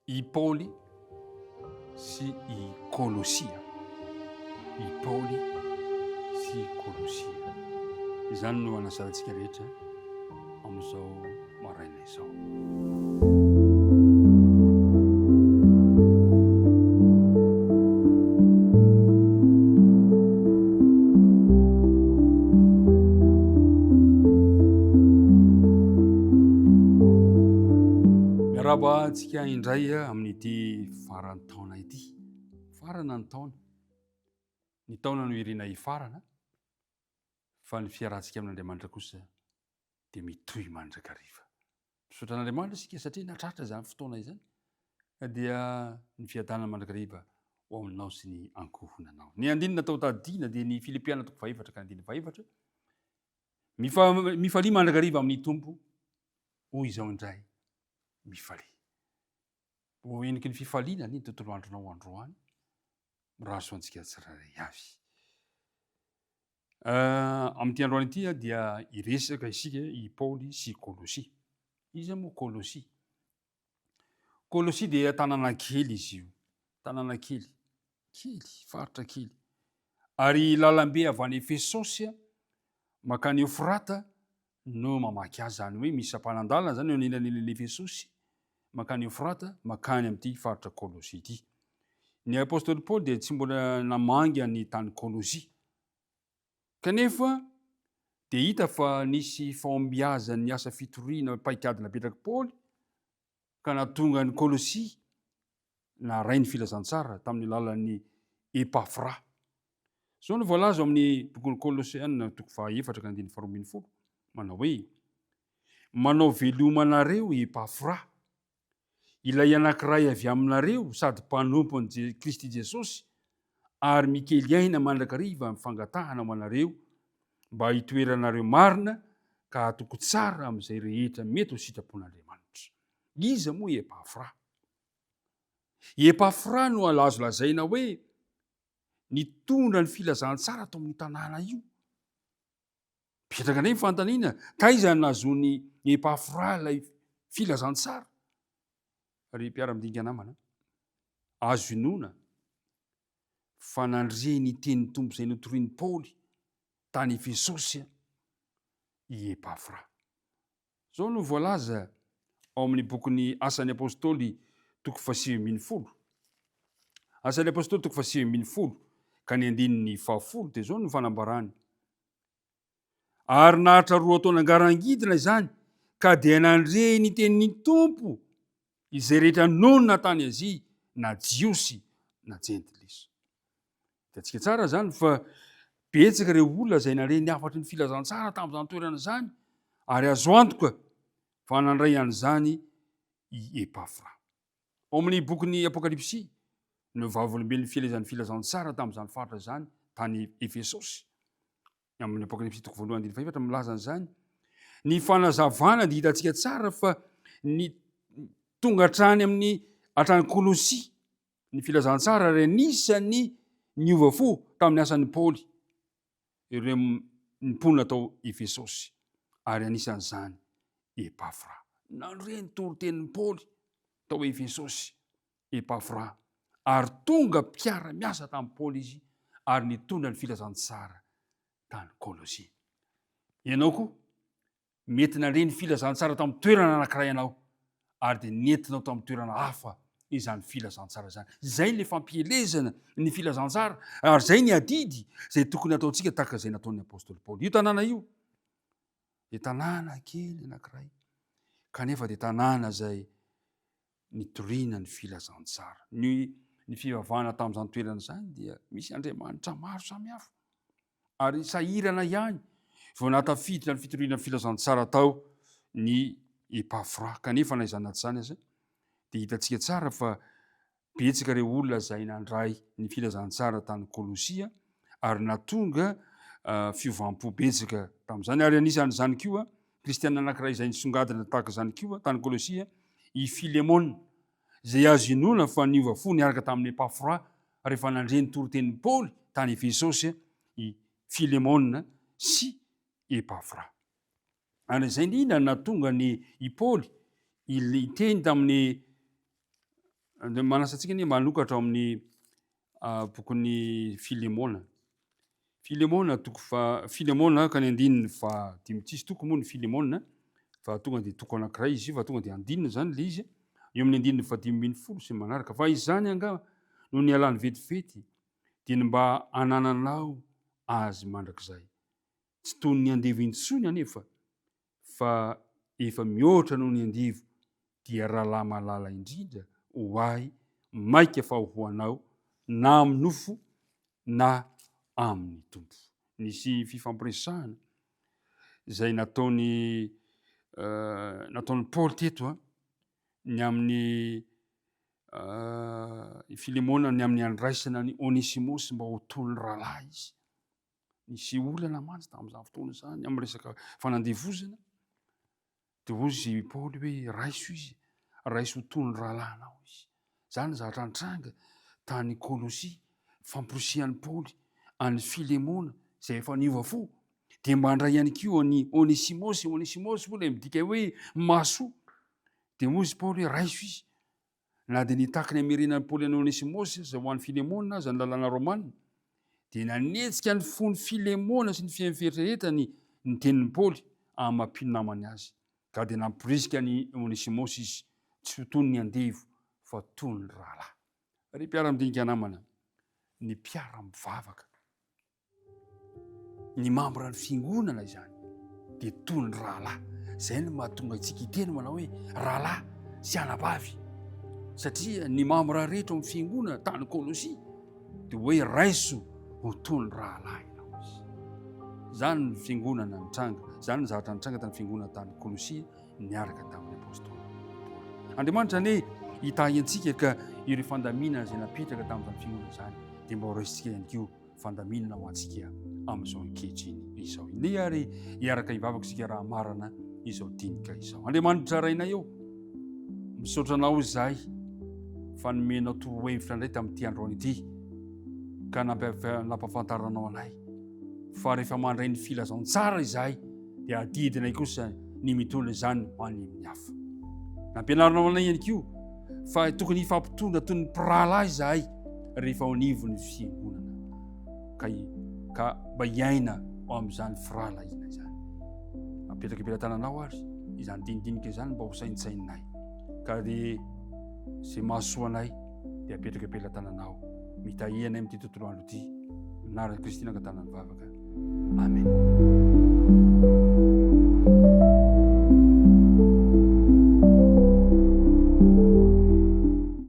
I Paoly sy i Kolosia. I Paoly sy i Kolosia. Izany no anasantsika rehetra amin'izao maraina izao. Miarahaba antsika indray amin'ity faran'ny taona ity. Farana ny taona. Ny taona no irina hifarana fa ny fiarahantsika amin'Andriamanitra kosa dia mitohy mandrakariva. Misaotra an'Andriamanitra isika satria natratra izany fotoana izany dia ny fiadanana mandrakariva ho aminao sy ny ankohonanao. Ny andininy natao tadiana dia ny Filipiana toko fahefatra ka andininy fahefatra. Mifalia mandrakariva amin'ny Tompo, hoy izao indray, mifalia. Ho heniky ny fifaliana ny tontolo andronao androany, mirary soa antsika tsirairay avy. Eh, amin'ity androany ity dia hiresaka isika i Paoly sy Kolosia. Iza moa Kolosia? Kolosia dia tanàna kely izy io. Tanàna kely. Kely, faritra kely. Ary lalambe avy any Efesosy mankany Eofrata no mamaky azy. Izany hoe misy sampanan-dalana izany eo anelanelan'i Efesosy mankany Eofrata mankany amin'ity faritra Kolosia ity. Ny apostoly Paoly dia tsy mbola namangy an'ny tany Kolosia. Kanefa dia hita fa nisy fahombiazan'ny asa fitoriana paikady napetrak'i Paoly ka nahatonga an'i Kolosia naharay ny filazantsara tamin'ny alalan'i Epafra. Izao no voalaza ao amin'ny bokin'ny Kolosiana toko fahaefatra ka andininy faharoa ambin'ny folo, manao hoe, Manao veloma anareo i Epafra, ilay anankiray avy aminareo sady mpanompon'i Kristy Jesosy, ary mikely aina mandrakariva amin'ny fangatahana ho anareo, mba hitoeranareo marina ka hatoky tsara amin'izay rehetra mety ho sitrapon'Andriamanitra. Iza moa i Epafra? I Epafra no azo lazaina hoe nitondra ny filazantsara tao amin'io tanàna io. Mipetraka indray ny fanontaniana, taiza no nahazoan'i Epafra ilay filazantsara? Ry mpiara-midinika namana, azo inoana fa nandre ny tenin'ny Tompo izay notorian'i Paoly tany Efesosy i Epafra. Izao no voalaza ao amin'ny bokin'ny Asan'ny Apostoly toko fahasivy ambin'ny folo. Asan'ny Apostoly toko fahasivy ambin'ny folo ka ny andininy fahafolo dia izao no fanambarany. Ary naharitra roa taona ngarangidina izany ka dia nandre ny tenin'ny Tompo izay rehetra nonina tany Azia na Jiosy na Jentilisa. Hitantsika tsara izany fa betsaka ireo olona izay nandre ny hafatry ny filazantsara tamin'izany toerana izany ary azo antoka fa nandray an'izany i Epafra. Ao amin'ny bokin'ny Apokalypsy no vavolombelon'ny fielezan'ny filazantsara tamin'izany faritra izany tany Efesosy. Amin'ny Apokalypsy toko voalohany andininy fahefatra milaza an'izany. Ny fanazavana dia hitantsika tsara fa ny tonga hatrany amin'ny hatrany Kolosia ny filazantsara ary anisan'ny niova fo tamin'ny asan'i Paoly ireo mponina tao Efesosy, ary anisan'izany Epafra. Nandre ny toritenin'i Paoly tao Efesosy Epafra, ary tonga mpiara-miasa tamin'i Paoly izy ary nitondra ny filazantsara tany Kolosia. Ianao koa Mety nandre ny filazantsara tamin'ny toerana anankiray ianao, ary dia nentinao tamin'ny toerana hafa izany filazantsara izany. Izay ilay fampielezana ny filazantsara, ary izay ny adidy izay tokony hataontsika tahaka izay nataon'ny apostoly Paoly. Io tanàna io dia tanàna kely anankiray, kanefa dia tanàna izay nitoriana ny filazantsara. Ny ny fivavahana tamin'izany toerana izany dia misy andriamanitra maro samihafa. Ary sahirana ihany vao nahatafiditra ny fitoriana ny filazantsara tao ny Epafra. Kanefa na izany na tsy izany aza dia hitantsika tsara fa betsaka ireo olona izay nandray ny filazantsara tany Kolosia ary nahatonga fiovam-po betsaka tamin'izany. Ary anisan'izany koa kristiana anankiray izay nisongadina tahaka izany koa tany Kolosia i Filemona, izay azo inoana fa niova fo niaraka tamin'i Epafra rehefa nandre ny toritenin'i Paoly tany Efesosy i Filemona sy Epafra. Ary izay indrindra no nahatonga ny i Paoly hiteny tamin'ny. Manasa antsika anie manokatra ao amin'ny bokin'ny Filemona. Filemona toko fa Filemona ka ny andininy fa dimy tsisy toko moa ny Filemona fa tonga dia toko anankiray izy io fa tonga dia andininy zany le izy eo amin'ny andininy fa 15 sy ny manaraka fa izany angaha no nialany vetivety dia ny mba anananao azy mandrakizay. Tsy toy ny andevo intsony anefa fa efa mihoatra noho ny andevo dia rahalahy malala indrindra ho ahy maika fa ho anao na amin'ny nofo na amin'ny Tompo. Nisy fifampiresahana izay nataony eh, nataon'i Paoly teto a, ny amin'ny eh, Filemona ny amin'ny andraisana ny Onesimosy mba ho toy ny rahalahy izy. Nisy olana mantsy tamin'izany fotoana izany amin'ny resaka fanandevozana. Dia hoy izy Paoly hoe raiso izy, raiso ho toy ny rahalahinao izy. Izany ny zavatra nitranga tany Kolosia, famporisihan'i Paoly an'i Filemona izay efa niova fo, dia mba handray ihany koa an'i Onesimosy. Onesimosy moa ilay midika hoe mahasoa. Dia hoy izy Paoly hoe raiso izy. Na dia nitaky ny hamerenan'i Paoly an'i Onesimosy aza ho an'i Filemona aza ny lalàna romana, dia nanetsika ny fon'i Filemona sy ny fieritreretany ny tenin'i Paoly amin'ny maha mpino namany azy, ka dia namporisika an'i Onesimosy izy tsy ho toy ny andevo fa toy ny rahalahy. Ry mpiara-midinika namana, ny mpiara-mivavaka. Ny mambra ny fiangonana izany dia toy ny rahalahy. Izay no mahatonga antsika hiteny manao hoe rahalahy sy anabavy. Satria ny mambra rehetra ao amin'ny fiangonana tany Kolosia dia hoe raiso ho toy ny rahalahy ianao izy. Izany ny fiangonana nitranga, izany ny zavatra nitranga tamin'ny fiangonana tany Kolosia niaraka tamin'ny apostoly Paoly. Andriamanitra anie hitahy antsika ka ireo fandaminana izay napetraka tamin'izany fiangonana izany dia mba ho raisintsika ihany koa fandaminana ho antsika amin'izao ankehitriny izao. Indeha ary hiaraka hivavaka isika raha marana izao dinika izao. Andriamanitra Rainay eo, misaotra anao izahay fa nomenao torohevitra indray tamin'ity androany ity ka nampahafantaranao anay fa rehefa mandray ny filazantsara izahay dia adidinay kosa ny mitondra izany ho any amin'ny hafa. Nampianarinao anay ihany koa fa tokony hifampitondra toy ny mpirahalahy izahay rehefa ao anivon'ny fiangonana ka ka mba hiaina ao amin'izany firahalahiana izany. Apetraka am-pelatananao ary izany dinidinika izany mba ho saintsaininay ka dia izay mahasoa anay dia apetraka am-pelatananao. Mitahianay amin'ity tontolo andro ity. Anaran'i Kristy nangatahana ny vavaka. Amen.